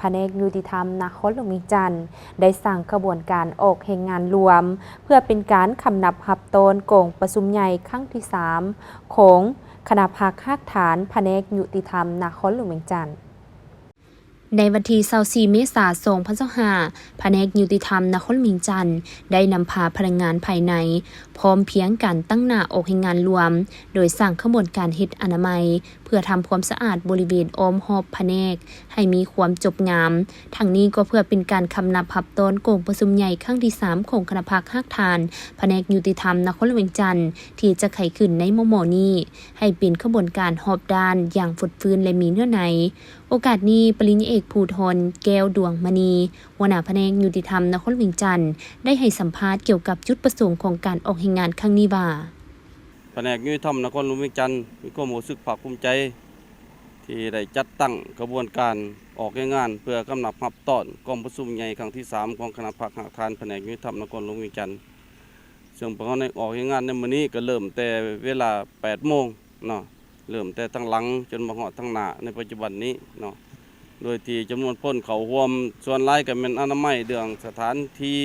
ພະແນກຍຸຕິທຳນະຄອນຫຼວງວຽງຈັນ ໄດ້ສ້າງຂະບວນການອອກແຮງງານລວມ ເພື່ອເປັນການຄຳນັບຮັບຕ້ອນກອງປະຊຸມໃຫຍ່ຄັ້ງທີສາມ ຂອງຄະນະພັກຮາກຖານພະແນກຍຸຕິທຳນະຄອນຫຼວງວຽງຈັນ. ໃນວັນທີຊາວສີ່ ເມສາ ສອງພັນຊາວຫ້າ ພະແນກຍຸຕິທຳນະຄອນຫຼວງວຽງຈັນ ໄດ້ນຳພາພະນັກງານພາຍໃນ ພ້ອມພຽງກັນຕັ້ງໜ້າອອກແຮງງານລວມ ໂດຍສ້າງຂະບວນການເຮັດອະນາໄມ ເພື່ອທຳຄວາມສະອາດບໍລິເວນອ້ອມຮອບພະແນກໃຫ້ມີຄວາມຈົບງາມ. ທັງນີ້ກໍເພື່ອເປັນການຄຳນັບຮັບຕ້ອນກອງປະຊຸມໃຫຍ່ຄັ້ງທີສາມ ຂອງຄະນະພັກຮາກຖານພະແນກຍຸຕິທຳນະຄອນຫຼວງວຽງຈັນ ທີ່ຈະໄຂຂຶ້ນໃນມໍ່ໆນີ້ ໃຫ້ເປັນຂະບວນການຮອບດ້ານຢ່າງຟົດຟື້ນ ແລະ ມີເນື້ອໃນ. ໂອກາດນີ້ ປະລິນຍາເອກ ພູທອນ ແກ້ວດວງມະນີ ຫົວໜ້າພະແນກຍຸຕິທຳນະຄອນຫຼວງວຽງຈັນ ໄດ້ໃຫ້ສຳພາດກ່ຽວກັບຈຸດປະສົງຂອງການອອກແຮງງານຄັ້ງນີ້ວ່າ: ພະແນກຍຸຕິທຳນະຄອນຫຼວງວຽງຈັນ ມີຄວາມຮູ້ສຶກພາກພູມໃຈ ທີ່ໄດ້ຈັດຕັ້ງຂະບວນການອອກແຮງງານ ເພື່ອຄຳນັບຮັບຕ້ອນກອງປະຊຸມໃຫຍ່ຄັ້ງທີສາມ ຂອງຄະນະພັກຮາກຖານພະແນກຍຸຕິທຳນະຄອນຫຼວງວຽງຈັນ. ເຊິ່ງພວກເຮົາໄດ້ອອກແຮງງານໃນມື້ນີ້ ກໍເລີ່ມແຕ່ເວລາແປດໂມງເນາະ, ເລີ່ມແຕ່ທາງຫຼັງຈົນມາຮອດທາງໜ້າໃນປັດຈຸບັນນີ້ເນາະ, ໂດຍທີ່ຈຳນວນຄົນເຂົ້າຮ່ວມສ່ວນຫຼາຍກໍແມ່ນອະນາໄມ ເລື່ອງສະຖານທີ່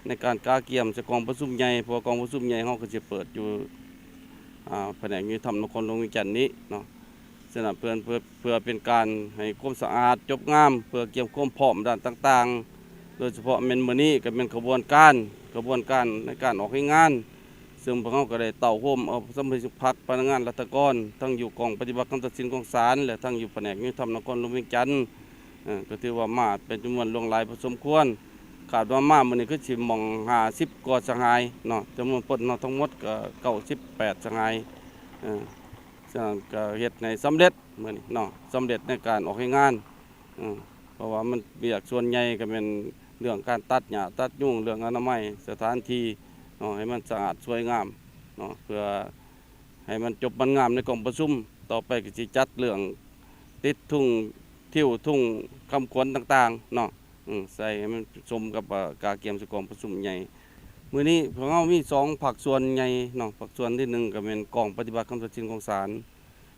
ໃນການກະກຽມໃສ່ກອງປະຊຸມໃຫຍ່, ເພາະວ່າກອງປະຊຸມໃຫຍ່ເຮົາກໍຊິເປີດຢູ່ ອາ ພະແນກຍຸຕິທຳນະຄອນຫຼວງວຽງຈັນນີ້ເນາະ. ສະນັ້ນເພື່ອ ເພື່ອ ເພື່ອເປັນການໃຫ້ຄວາມສະອາດຈົບງາມ ເພື່ອກຽມຄວາມພ້ອມດ້ານຕ່າງໆ ໂດຍສະເພາະແມ່ນມື້ນີ້ກໍແມ່ນຂະບວນການ ຂະບວນການໃນການອອກແຮງງານ, ເຊິ່ງພວກເຮົາກໍໄດ້ເຕົ້າໂຮມເອົາສະມາຊິກພັກ, ພະນັກງານລັດຖະກອນ ທັງຢູ່ກອງປະຕິບັດຄຳຕັດສິນຂອງສານ ແລະ ທັງຢູ່ພະແນກຍຸຕິທຳນະຄອນຫຼວງວຽງຈັນ, ເອີ ກໍຖືວ່າມາເປັນຈຳນວນຫຼວງຫຼາຍພໍສົມຄວນ. ຄາດວ່າມາມື້ນີ້ຄືຊິໝ່ອງຫ້າສິບກວ່າສະຫາຍເນາະ, ຈຳນວນຄົນເນາະ ທັງໝົດກໍເກົ້າສິບແປດສະຫາຍ, ເອີ ສະນັ້ນກໍເຮັດໃຫ້ສຳເລັດມື້ນີ້ເນາະ, ສຳເລັດໃນການອອກແຮງງານ, ເອີ ເພາະວ່າມັນວຽກສ່ວນໃຫຍ່ກໍແມ່ນເລື່ອງການຕັດຫຍ້າຕັດຍຸງ, ເລື່ອງອະນາໄມສະຖານທີ່ເນາະ ໃຫ້ມັນສະອາດສວຍງາມເນາະ, ເພື່ອໃຫ້ມັນຈົບມັນງາມໃນກອງປະຊຸມ. ຕໍ່ໄປກໍຊິຈັດເລື່ອງຕິດທຸງທິວ, ທຸງຄຳຂວັນຕ່າງໆເນາະ, ອືມ ໃສ່ໃຫ້ມັນສົມກັບ ເອີ ກາກຽມໃສ່ກອງປະຊຸມໃຫຍ່. ມື້ນີ້ພວກເຮົາມີສອງພາກສ່ວນໃຫຍ່ເນາະ, ພາກສ່ວນທີໜຶ່ງກໍແມ່ນກອງປະຕິບັດຄຳຕັດສິນຂອງສານ.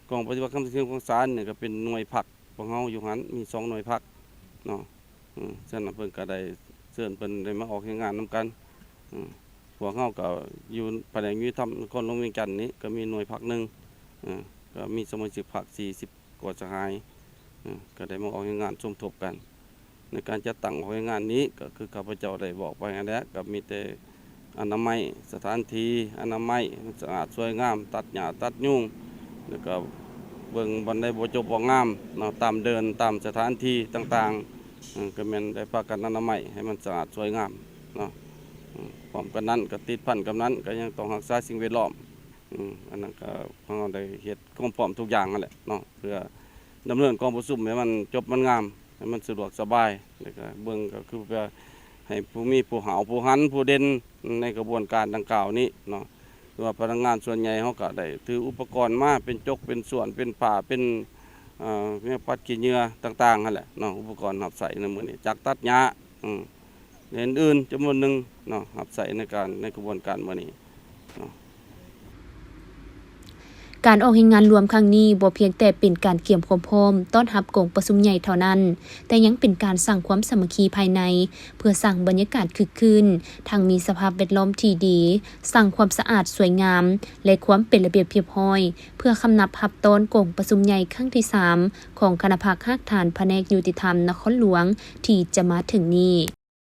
ກອງປະຕິບັດຄຳຕັດສິນຂອງສານນີ້ກໍເປັນໜ່ວຍພັກ ພວກເຮົາຢູ່ຫັ້ນມີສອງໜ່ວຍພັກເນາະ, ເອີ ສະນັ້ນເພິ່ນກໍໄດ້ເຊີນເພິ່ນໄດ້ມາອອກແຮງງານນຳກັນ. ເອີ ພວກເຮົາກໍຢູ່ພະແນກຍຸຕິທຳນະຄອນຫຼວງວຽງຈັນນີ້ ກໍມີໜ່ວຍພັກໜຶ່ງ, ເອີ ກໍມີສະມາຊິກພັກສີ່ສິບກວ່າສະຫາຍ, ເອີ ກໍໄດ້ມາອອກແຮງງານສົມທົບກັນ. ໃນການຈັດຕັ້ງອອກແຮງງານນີ້ ກໍຄືຂ້າພະເຈົ້າໄດ້ບອກໄປຫັ້ນແຫຼະ, ກໍມີແຕ່ອະນາໄມສະຖານທີ່, ອະນາໄມໃຫ້ມັນສະອາດສວຍງາມ, ຕັດຫຍ້າຕັດຍຸງ, ແລ້ວກໍເບິ່ງບ່ອນໃດບໍ່ຈົບບໍ່ງາມເນາະ, ຕາມເດີ່ນ, ຕາມສະຖານທີ່ຕ່າງໆ, ເອີ ກໍແມ່ນໄດ້ພາກັນອະນາໄມໃຫ້ມັນສະອາດສວຍງາມເນາະ. ເອີ ພ້ອມກັນນັ້ນ ກໍຕິດພັນກັບນັ້ນ ກໍຍັງຕ້ອງຮັກສາສິ່ງແວດລ້ອມ. ອືມ ອັນນັ້ນກໍພວກເຮົາໄດ້ເຮັດຄວາມພ້ອມທຸກຢ່າງຫັ້ນແຫຼະເນາະ, ເພື່ອດຳເນີນກອງປະຊຸມໃຫ້ມັນຈົບມັນງາມ, ໃຫ້ມັນສະດວກສະບາຍ, ແລ້ວກໍເບິ່ງກໍຄືເພື່ອໃຫ້ຜູ້ມີຜູ້ຫ້າວຜູ້ຫັນຜູ້ເດັ່ນໃນຂະບວນການດັ່ງກ່າວນີ້ເນາະ. ຄືວ່າພະນັກງານສ່ວນໃຫຍ່ເຮົາກໍໄດ້ຖືອຸປະກອນມາ ເປັນຈົກເປັນສ່ວນ ເປັນພ້າ ເປັນ ເອີ ແນວປັດຂີ້ເຫຍື້ອຕ່າງໆຫັ້ນແຫຼະເນາະ, ອຸປະກອນຮັບໃຊ້ໃນມື້ນີ້ ຈັກຕັດຫຍ້າ ອືມ ແລະ ອື່ນໆຈຳນວນໜຶ່ງເນາະ ຮັບໃຊ້ໃນການ ໃນຂະບວນການມື້ນີ້ເນາະ. ການອອກແຮງງານລວມຄັ້ງນີ້ ບໍ່ພຽງແຕ່ເປັນການກຽມຄວາມພ້ອມຕ້ອນຮັບກອງປະຊຸມໃຫຍ່ເທົ່ານັ້ນ, ແຕ່ຍັງເປັນການສ້າງຄວາມສາມັກຄີພາຍໃນ ເພື່ອສ້າງບັນຍາກາດຄຶກຄື້ນ, ທັງມີສະພາບແວດລ້ອມທີ່ດີ, ສ້າງຄວາມສະອາດສວຍງາມ ແລະ ຄວາມເປັນລະບຽບຮຽບຮ້ອຍ, ເພື່ອຄຳນັບຮັບຕ້ອນກອງປະຊຸມໃຫຍ່ຄັ້ງທີສາມ ຂອງຄະນະພັກຮາກຖານພະແນກຍຸຕິທຳນະຄອນຫຼວງ ທີ່ຈະມາເຖິງນີ້.